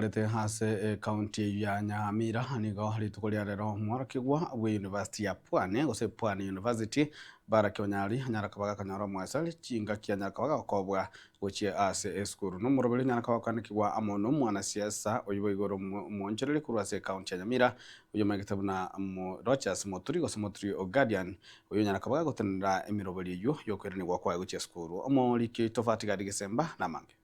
Korete ase ekaunti eyio ya Nyamira nigo rituko ria rero omworokigwa bwe University ya Pwani gose Pwani University Baraki Onyari anyara koba gakonyora omoeseri chingaki anyara koba gakobwa gochia ase esukuru. Nomoroberi onyara koba gokanekigwa amo nomwanasiasa oyio boigo ore omoonchoreri korwa ase ekaunti ya Nyamira oyio omanyekete buna Rodgers Moturi gose Moturi o Guardian oyio onyara koba gagotenenera emeroberi eyio yokoiranigwa kwaye gochia esukuru. Omoriki oito Fatigadi Gesemba namange.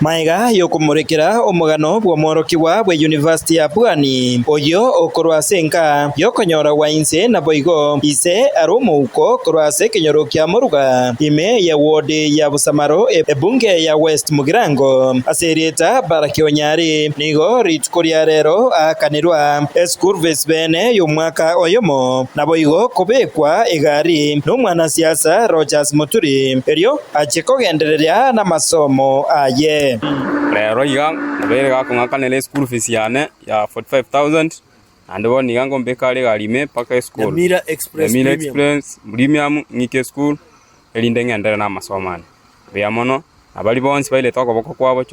Magega y'okomorekera omogano bw'omworokigwa bw'eyunivasiti ya Pwani, oyio okorwa ase enka y'okonyora gwa inse naboigo ise are omouko korwa ase ekenyoro kia Moruga ime ye ward ya Busamaro ebunge ya West Mugirango ase erieta Baraki Onyari nigo rituko ria rero aakanirwa eschool fees bene y'omwaka oyomo naboigo kobekwa egari nomwanasiasa Rodgers Muturi erio Achie kogendereria namasomo aye. Rero iga nabeire gakong'akanera eschool fees yane ya 45,000 naende bono iga ngombeka are egari ime mpaka esukuru. Nyamira Express Nyamira Premium. Express Premium ng'ike esukuru erinde ng'enderere na amasomo ane. Mbuya mono, na baria bonsi bairete okoboko kwabo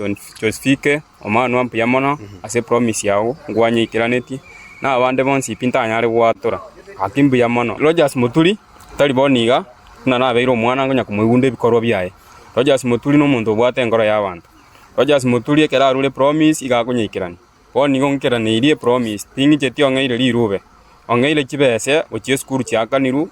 Josephike, Omanwa mbuya mono ase epromise yago nkwanyeikeranetie, na abande bonsi pi ntanyare goatora, gaki mbuya mono. Rogers Muturi. Tari bono iga, buna nabeire omwana ngonya komoigunda ebikorwa biaye. Rogers Moturi nomonto obwate enkoro y'abanto. Rogers Moturi ekero arure epromise iga akonyeikerania. Bono nigo ng'ikeraneirie epromise, ting'icheti ong'eire rirube, ong'eire chibese gochia esukuru chiakanirwe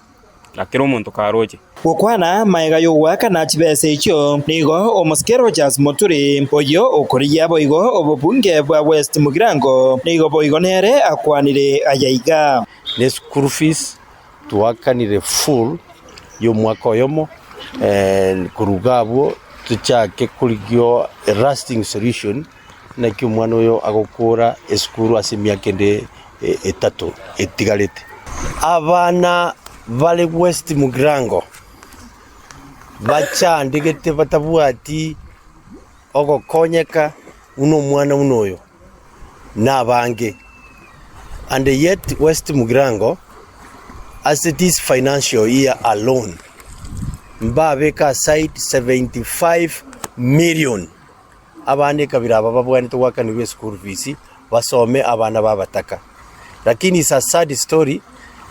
na kera omonto karoche. Gokwana magega y'ogoakana chibesa echio, nigo omosike Rogers Moturi, oyio okorigia boigo obobunge bwa West Mugirango, nigo boigo nere akwanire aya iga. Ne school fees Twakanire full y'omwaka oyomo korwa iga abwo tochake korigia a lasting solution naki omwana oyo agokora esukuru ase emiaka ende etato etigarete. Abana bare West Mugirango bachandegete batabwati ogokonyeka buna omwana buna oyo nabange and yet West Mugirango ase this financial year alone mbabeke aside 75 million abana ekabira aba babwenerete goakanirwa eschool fees basome abana ba abataka. Lakini is a sad story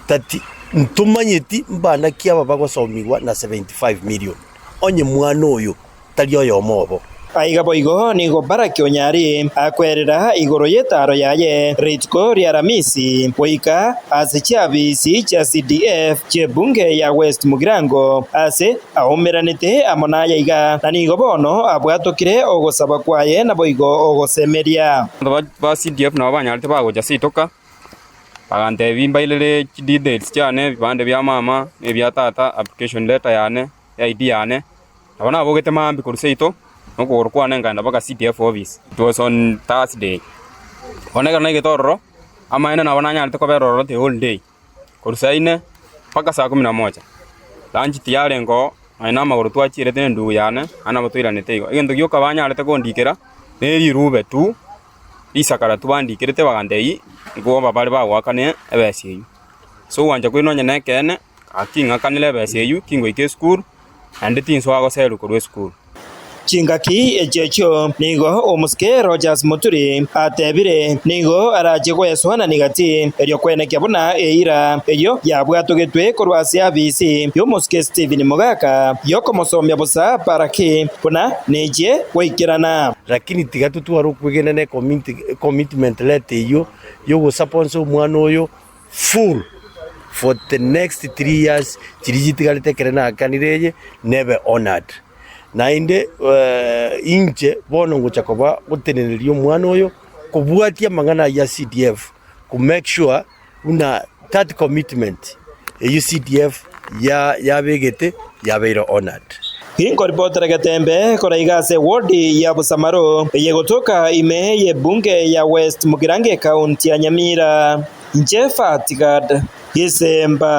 that ntomanyeti mbana ki aba bagosomigwa na 75 million onye mwana oyo tari oyomo obo. Aiga boigo nigo Baraki onyare akwerera igoro y'etaaro yaye rituko ri'Aramisi goika ase chiabisi chia CDF chi'ebunge ya West Mugirango ase aumeranete amo naye iga, na nigo bono abwatokire ogosaba kwaye naboigo ogosemeria. Abanto ba CDF nabo banyarete bagocha seito ka, bagantebia mbairere chidetails chiane, ebibande bia mama, na ebia tata, application letter yane, ID yane. Nabo nabogete mambia korwa seito, na okogoro kwane nkaenda mpaka CDF office. It was on Thursday. Bono ekero naigete ororo, amaene nabo nanyarete kobera ororo the whole day, korwa saa ine mpaka saa kumi na moja. Lunch tiyarenge oo, nonya na amagoro twachierete na endugu yane, naende nabo twairanete igo. Egento gioka banyarete kondikera, ne rirube tu, risakara tu bandikerete bagantebia nkoba bare bagoakana ebesa eywo. Ase ogwancha kwaino onye nekeene, gaki ng'akanere ebesa eywo, tingoika esukuru. naende tinsoa goserwa korwa esukuru. Chingaki echio echio nigo omosike Rodgers Muturi atebire nigo arache goesoanania gati erio kwenekia buna eira eyio yabwatogetwe korwa ase abisi y'omosike Stephen Mogaka yokomosomia bosa Baraki buna nechie goikerana. Lakini tiga totware okwegena na ecommitment letter eyio yogosaponsa omwana oyo full for the next 3 years chiria chitigarete ekere naakanire eye nebe honoured. Naende inche bono ngocha koba goteneneria omwana oyo kobwatia amang'ana ayio a CDF ko make sure buna that commitment eyio CDF ya yabegete yabeire honoured. Inkoripotera Getembe koraiga ase ewodi ya Busamaro eye gotoka ime y'ebunge ya West Mugirango ekaunti ya Nyamira. Inche Fatigad Gisemba.